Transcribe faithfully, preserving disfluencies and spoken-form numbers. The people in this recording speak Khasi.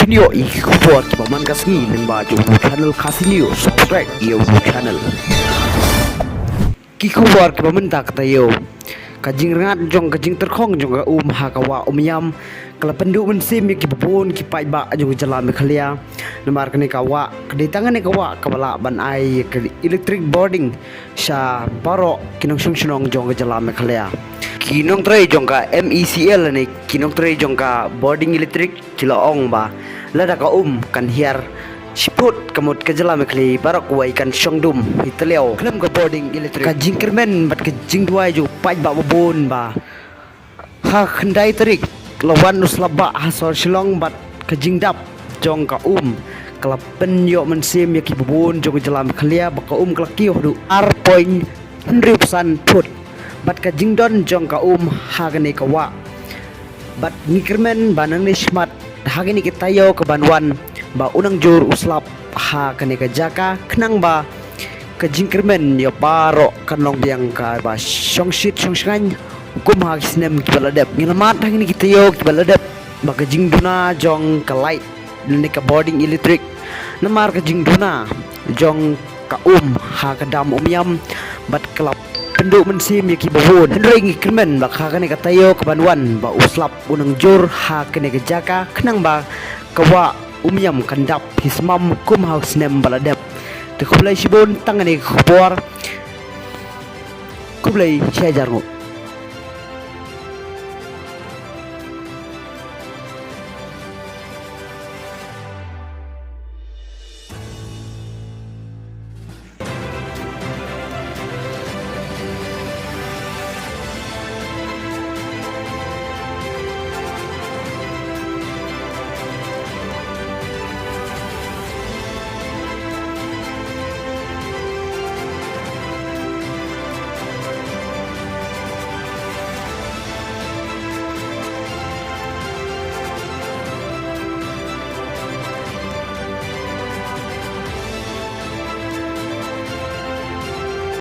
Ïoh ïa ki khubor kiba man ka sngi lyngba jong u channel Khasi News. Subscribe ïa u channel. Ki khubor kiba mynta ka taïew. Ka jingrngat jong ka jingtyrkhong jong ka um ha ka wah Umiam ka la pynduh mynsiem ïa kiba bun ki paidbah jong ka jylla Meghalaya. Namar kane ka wah ka dei tang kane ka wah kaba lah ban ai ïa ka electric bording sha baroh ki nongshong shnong jong ka jylla Meghalaya. Ki nongtrei jong ka M E C L ne ki nongtrei jong ka bording electric ki la ong ba lada ka um kan hiar shiput ka mut ka jylla Meghalaya baroh kawei kan shong dum hi tliaw khlem ka bording electric. Ka jingkyrmen bad ka jingduwai jong u paidbah ba bun ba ha khyndai tarik la wan u slap bah ha sor Shillong bad ka jingdap jong ka um ka la pynïoh mynsiem ïa kiba bun jong ka jylla Meghalaya ba ka um ka la kiew haduh ar point hynriew san phut bad ka jingdon jong ka um ha kane ka wah. Bad ngi kyrmen ba nangne shakhmat ha kine ki taïew kaban wan ba u nang jur u slap ha kane ka jaka khnang ba ka jingkyrmen ïa baroh kan long biang kaba shongshit shongshngaiñ kum ha ki snem kiba la dep. Ngi la mad ha kine ki taïew kiba la dep ba ka jingduna jong ka light lane ka bording electric namar ka jingduna jong ka um ha ka dam Umiam bad ka la pynduh mynsiem ïa kiba bun. Hynrei ngi kyrmen ba ha kane ka taïew kaban wan ba u slap u nang jur ha kane ka jaka khnang ba ka wah Umiam kan dap hi smam kum ha u snem ba la dep. Te khublei shibun tang kane ka khubor. Khublei shihajar nguh.